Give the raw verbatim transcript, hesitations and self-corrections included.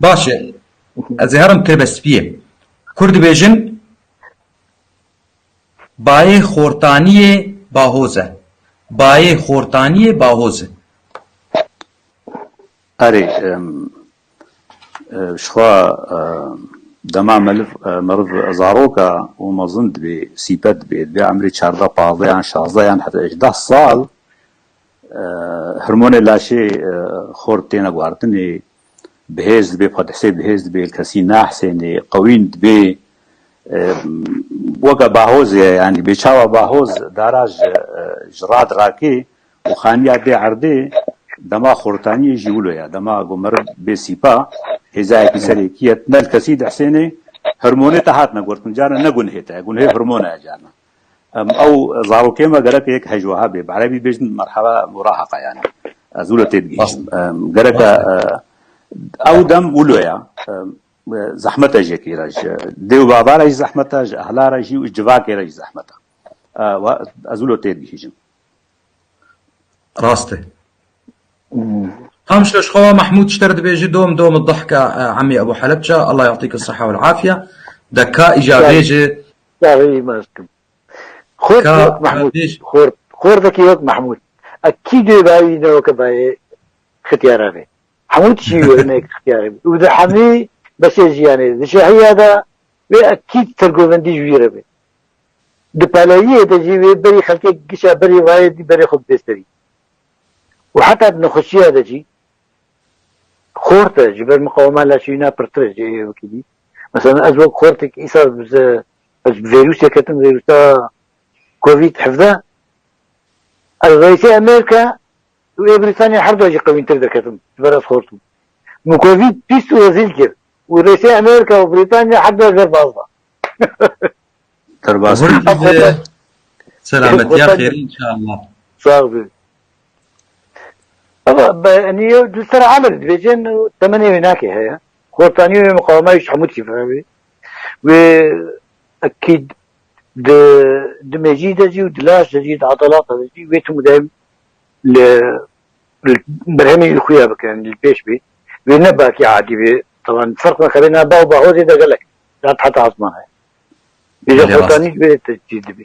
Baş e. Ez ê herim tirbestbiyê. Kur dibêjin, bayê xortaniyê bahoz e. Bayê xortaniyê bahoz e. Erê, em, e, jixwe, e, dema meriv, e, meriv zaroka û mezin dibê, sîpet dibê, dibê emrê çardeh, pazdeh yan şazdeh yan heta hejdeh sal, e, hormonê laşê, e, xort têne guhartinê, bihêz dibê, xwe dihsê bihêz dibê, li kesî nahsênê, qewîn dibê, e, weke bahozê ye, yanî bê çawa bahoz dara ji, e, ji rad rakê û xaniya dê erdê, dema xortaniyê jî wilo ye, dema ku meriv bê sîpa, hêzayekî serê yekî ye, ne li kesî dihsênê, hormonê te hatine guhartin, cara ne gunhê te ye, gunhê hormona ye carna. Em, ew zarokê me gerek yek hej wiha bê. Bi erebî bêjin merhela muraheqa yani. Ez wilo tê digihîjim. Em, gerek e, e, ew dem wilo ya. Em, e, zehmet e ji yekî re, ji dê û bava re jî zehmet e, ji ehla re jî û ji civakê re jî zehmet e. E, wa-, ez wilo tê digihîjim. Rast e. Tam şeş xewa Mahmud ji te re dibêjî dom dom dihka, e, emî Ebu Helebça, Allah ya'tîke siha wal afiye. Deka îca bêjî. Saxî meskim. Xort Ka wek Mahmud. Kardeş. Xort, xortekî wek Mahmud. Ekî dê bayî ne weke bayê xitiyara be. Hemû tişî wê ne xitiyara be. Û di hemî beşê jiyanê. Di şehiya de wê ekî sergovendî ji wî re be. Di peleyiyê de jî wê berî xelkê gişa berî vayê dî berê xwe bidê serî. Û heta di nexweşiya de jî xort e, ji ber miqawema laşê wî na pirtir e ji ê wekî dî. Mesela ez wek xortek îsal bi ze-, ez bi vîrusê ketim, vîrusa Covid hevdeh. Ez Rêsê Amerîka û ê Brîtanya her du jî qewîntir derketim. Ji ber ez xort bûm. Min Covid pîst û rezîl kir. Û Rêsê Amerîka û Brîtanya her du zer baz da. Derbas. Hûrkî de selametiya xêr inşallah. Sağ olun. Ama be-, yani, di ser amel dibêjin temenê wê nake heye. Xortanî wê miqawema ji hemû tî ve. Wê ekîd di, di mejî de jî û di laş de jî, di adalata de jî wê tim dem li, li berhemê wî xuya bikin, li pêş bê. Wê ne bakî adî bê. Taban ferq nexebê na ba û bahozê de gelek. Dat heta azman heye. Bêje Belê, rast. Xortanî wê te cî dibê.